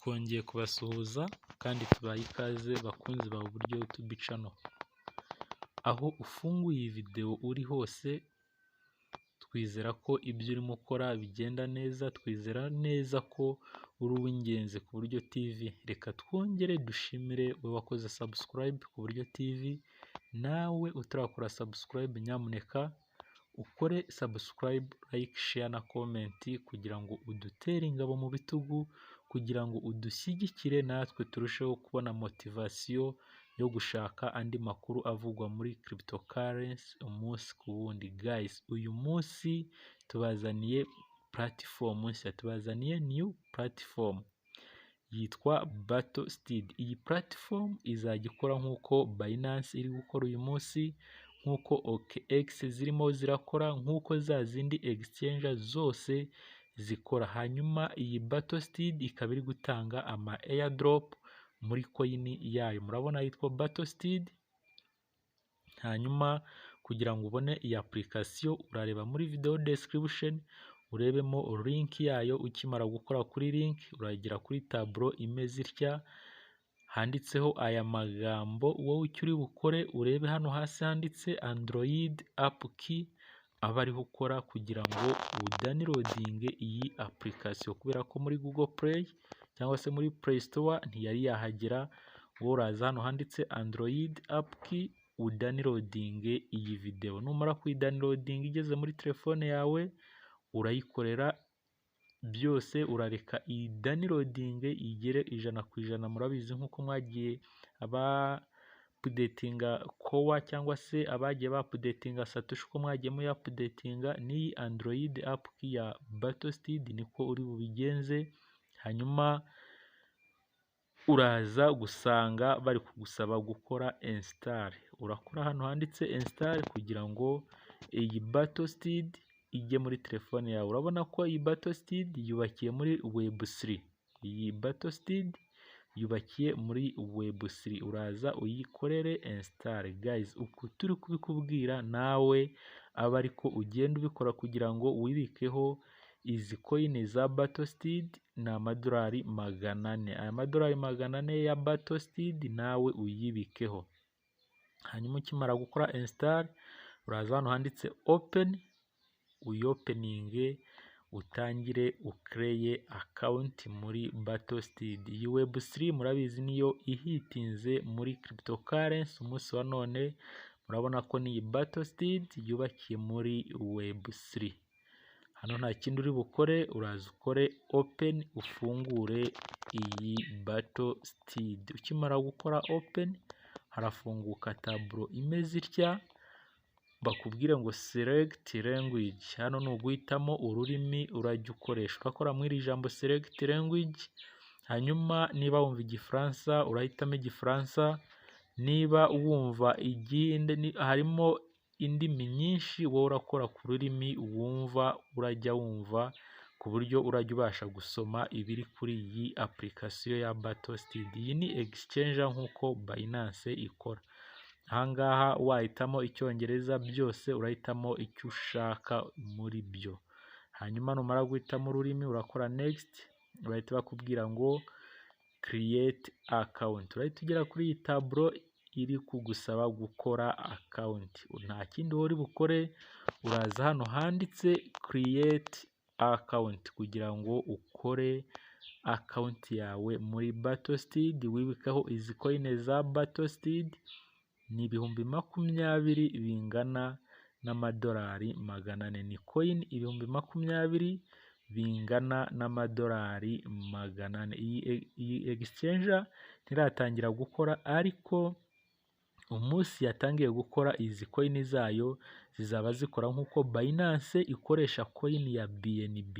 Twongeye kubasuhuza kandi tubaha ikaze bakunzi ba Uburyo YouTube channel. Aho ufunguye iyi video uri hose, twizera ko ibyo urimo ukora bigenda neza, twizera neza ko uri uw'ingenzi ku Buryo TV. Reka twongere dushimire wowe wakoze subscribe ku Buryo TV, nawe utarakora subscribe nyamuneka ukore subscribe, like, share na comment kugira ngo udutere ingabo mu bitugu, kugira ngo udushyigikire natwe turusheho kubona motivation yo gushaka andi makuru avugwa muri cryptocurrency umunsi ku wundi. Guys, uyu munsi tubazaniye platform nshya, tubazaniye new platform yitwa Battlestead. Iyi platform izajya ikora nk'uko Binance iri gukora uyu munsi, nk'uko OKX zirimo zirakora, nk'uko za zindi exchange zose zikora. Hanyuma iyi Battlestead ikaba iri gutanga ama airdrop muri coin yayo. Murabona yitwa Battlestead. Hanyuma kugira ngo ubone iyi application, urareba muri video description urebemo link yayo. Ukimara gukora kuri link, uragera kuri tableau imeze itya handitseho aya magambo. Wowe icyo uri bukore, urebe hano hasi handitse Android app key, aba ariho ukora kugira ngo udownloadinge iyi application, kubera ko muri Google Play cyangwa se muri Play Store ntiyari yahagera. Wowe uraza hano handitse Android app key, udownloadinge iyi video. Numara kuyidownloadinga igeze muri telefone yawe, urayikorera byose, urareka iyi downloadinge igere 100%. Murabizi nk'uko mwagiye aba updatinga Core cyangwa se abagiye baupdatinga Satoshi, uko mwagiye muyaupdatinga, n'iyi Android app key ya Battlestead niko uri bubigenze. Hanyuma uraza gusanga bari kugusaba gukora install, urakora hano handitse install kugira ngo iyi Battlestead ijye muri telefone yawe. Urabona ko iyi Battlestead yubakiye muri Web3, iyi Battlestead yubakiye muri Web3, uraza uyikorere install. Guys, uku turi kubikubwira nawe aba ariko ugenda ubikora kugira ngo wibikeho izi coin za Battlestead. Ni amadolari 400, aya madolari 400 ya Battlestead nawe uyibikeho. Hanyuma ukimara gukora install, uraza hano handitse open, uyopeninge, utangire ucreate account muri Battlestead. Iyi Web3 murabizi niyo ihitinze muri cryptocurrency umunsi wa none. Murabona ko n'iyi Battlestead yubakiye muri Web3. Hano nta kindi uri bukore, uraza ukore open, ufungure iyi Battlestead. Ukimara gukora open, harafunguka tableau imeze itya, bakubwire ngo select language. Hano ni uguhitamo ururimi urajya ukoresha, urakora muri iri jambo select language. Hanyuma niba wumva Igifaransa, urahitamo Igifaransa, niba wumva igihinde, harimo indimi nyinshi, wowe urakora ku rurimi wumva urajya wumva ku buryo urajya ubasha gusoma ibiri kuri iyi application ya Battlestead. Iyi ni exchange nk'uko Binance ikora. Aha ngaha wahitamo Icyongereza, byose urahitamo icyo ushaka muri byo. Hanyuma numara guhitamo ururimi, urakora next, bahita bakubwira ngo create account. Urahita ugera kuri iyi tableau iri kugusaba gukora account. Nta kindi wowe uri bukore, uraza hano handitse create account kugira ngo ukore account yawe muri Battlestead. Wibikeho izi coin za Battlestead ni 20,000 bingana n'amadolari 400, ni coin 20,000 bingana n'amadolari 400. Iyi exchange ntiratangira gukora, ariko umunsi yatangiye gukora, izi coin zayo zizaba zikora nk'uko Binance ikoresha coin ya BNB.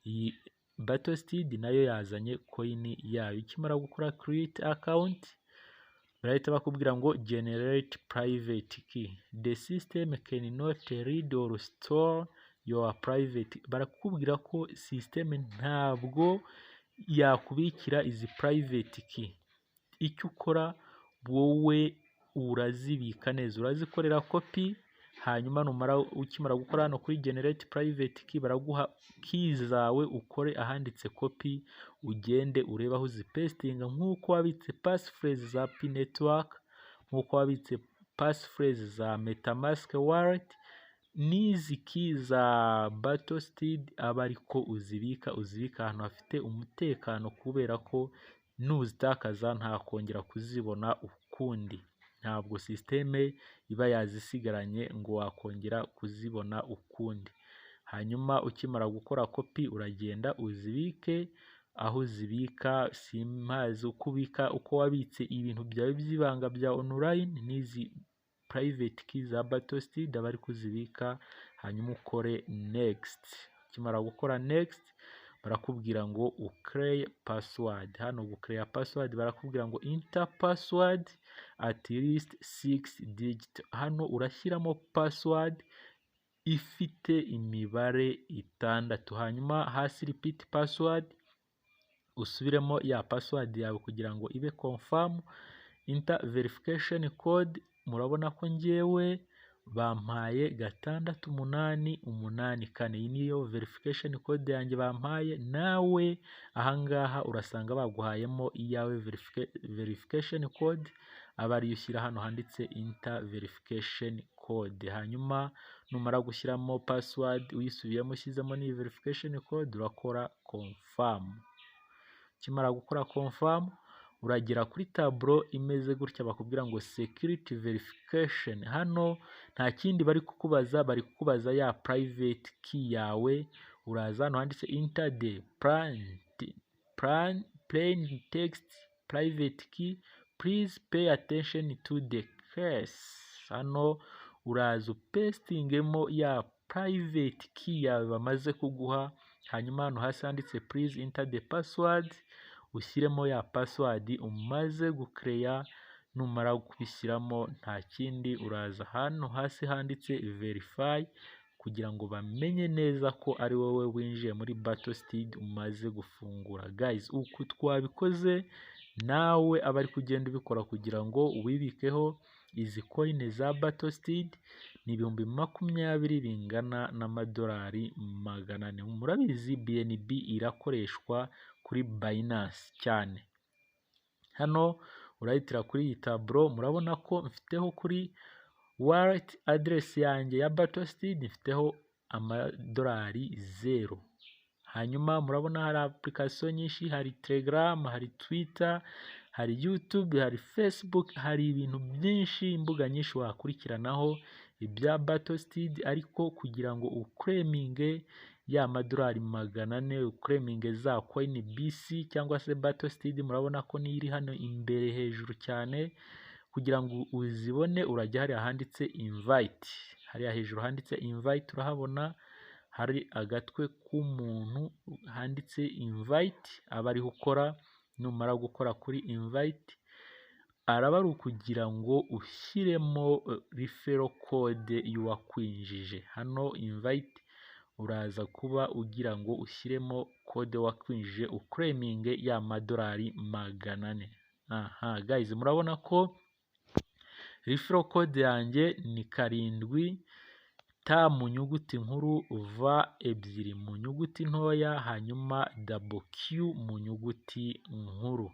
Iyi Battlestead nayo yazanye coin yayo. Ukimara gukora create account, barahita bakubwira ngo generate private key, the system cannot read or store your private. Barakubwira ko system ntabwo yakubikira izi private key. Icyo ukora wowe, urazibika neza, urazikorera copy. Hanyuma numara, ukimara gukora hano kuri generate private key, baraguha key zawe, ukore ahanditse copy, ugende urebe aho uzipastinga nk'uko wabitse passphrase za Pi Network, nk'uko wabitse passphrase za MetaMask wallet, n'izi key za Battlesteed aba ariko uzibika. Uzibika ahantu hafite umutekano, kubera ko nuzitakaza nta kongera kuzibona ukundi. Ntabwo système iba yazisigaranye ngo wakongera kuzibona ukundi. Hanyuma ukimara gukora copy, uragenda uzibike aho uzibika. Simpazi uko ubika, uko wabitse ibintu byawe by'ibanga bya online, n'izi private key za Battlesteed aba ari kuzibika. Hanyuma ukore next. Ukimara gukora next, barakubwira ngo ucreye password. Hano gucreya password, barakubwira ngo enter password at least 6 digit. Hano urashyiramo password ifite imibare 6. Hanyuma hasi repeat password, usubiremo ya password yawe kugira ngo ibe confirm. Enter verification code. Murabona ko ngewe bampaye 68884. Iyi niyo verification code yanjye bampaye. Nawe ahangaha urasanga baguhayemo iyawe verification code, aba ariyo ushyira hano handitse enter verification code. Hanyuma numara gushyiramo password, uyisubiyemo, ushyizemo n'iyi verification code, urakora confirm. Ukimara gukora confirm, uragera kuri tableau imeze gutya, bakubwira ngo security verification. Hano nta kindi bari kukubaza, bari kukubaza ya private key yawe. Uraza hano handitse enter the plain text private key, please pay attention to the case. Hano uraza upastingemo ya private key yawe bamaze kuguha. Hanyuma hano hasi handitse please enter the password, ushyiremo ya password umaze gucreya. Numara kubishyiramo, nta kindi, uraza hano hasi handitse verify kugira ngo bamenye neza ko ari wowe winjiye muri Battlesteed umaze gufungura. Guys, uku twabikoze, nawe aba ari kugenda ubikora kugira ngo wibikeho izi coin za Battlesteed. Ni 20,000 bingana n'amadolari 400. Murabizi, BNB irakoreshwa kuri Binance cyane. Hano urahitira kuri iyi tableau. Murabona ko mfiteho kuri wallet address yanjye ya Battlesteed, mfiteho amadolari 0. Hanyuma murabona hari application nyinshi: hari Telegram, hari Twitter, hari YouTube, hari Facebook, hari ibintu byinshi, imbuga nyinshi wakurikiranaho ibya Battlesteed. Ariko kugira ngo uclaiminge ya madolari 400, uclaiminge za coin BC cyangwa se Battlesteed, murabona ko niyo iri hano imbere hejuru cyane, kugira ngo uzibone urajya hariya handitse invite. Hariya hejuru handitse invite, urahabona hari agatwe k'umuntu handitse invite, aba ariho ukora. Numara gukora kuri invite, araba ari ukugira ngo ushyiremo referral code y'uwakwinjije. Hano invite, uraza kuba ugira ngo ushyiremo code wakwinjije, uclaiminge ya madolari 400. Aha guys, murabona ko referral code yanjye ni 7 T mu nyuguti nkuru, V 2 mu nyuguti ntoya, hanyuma double Q mu nyuguti nkuru.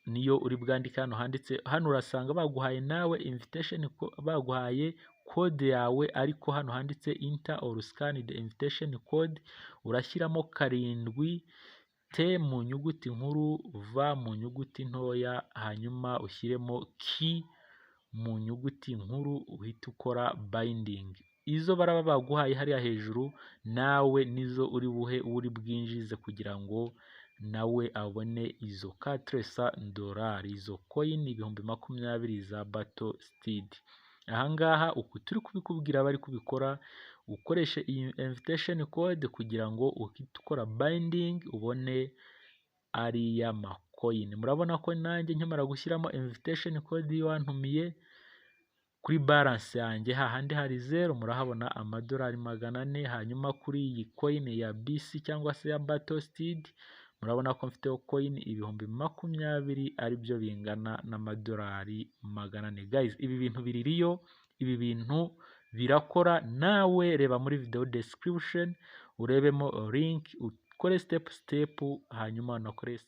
Niyo uri bwandike hano handitse. Hano urasanga baguhaye nawe invitation, baguhaye code yawe, ariko hano handitse enter or scan the invitation code, urashyiramo 7 T mu nyuguti nkuru, V mu nyuguti ntoya, hanyuma ushyiremo Q mu nyuguti nkuru, uhite ukora binding. Izo baraba baguhaye hariya hejuru, nawe nizo uri buhe uri bwinjize kugira ngo nawe abone izo 400 dolari, izo coin 20,000 za Battlesteed. Ahangaha uku turi kubikubwira bari kubikora, ukoreshe iyi invitation code kugira ngo uhite ukora binding, ubone ariya macoin. Murabona ko nanjye nkimara gushyiramo invitation code y'uwantumiye, kuri balance yanjye hahandi hari 0, murahabona amadolari 400. Hanyuma kuri iyi coin ya BC cyangwa se ya Battlesteed, murabona ko mfiteho coin 20,000, aribyo bingana n'amadolari 400. Guys, ibi bintu biririyo, ibi bintu Birakora. Nawe reba muri video description urebemo link, ukore step step, hanyuma unakore.